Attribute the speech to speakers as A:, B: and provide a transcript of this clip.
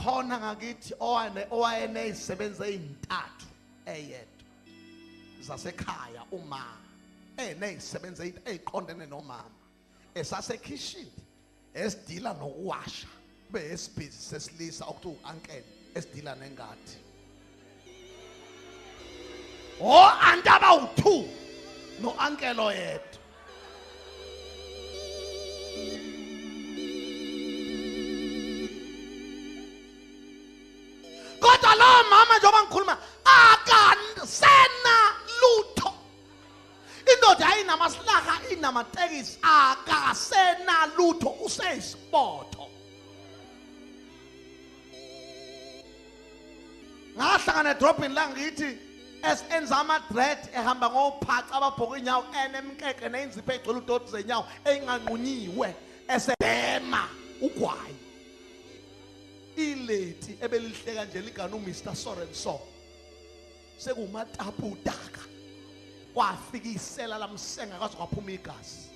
A: Khona ngakithi owayenezisebenzi ezintathu eyedwa zasekhaya, uma enezisebenzi eziqondene nomama esasekhishini esidila nokuwasha, kube esibhizi sesilisa okuthiwa u-uncle esidila nengadi. O-anti abawu-2 no-uncle oyedwa. Kodwa lo mama njengoba ngikhuluma akasena lutho. Indoda ayinamasilaha, inamatekisi, akasena lutho, useyisibotho. Ngahlangana edrobheni la ngithi esenza ama-dread ehamba ngophaca ababhoka inyawo enemkeke neyinzipho egcwele udoti zenyawo enganqunyiwe esebhema ugwayi. Ileti ebelihleka nje ligana uMr Sorenso sekuwumatapu udaka, kwafika isela lamsenga kwaze kwaphuma igazi.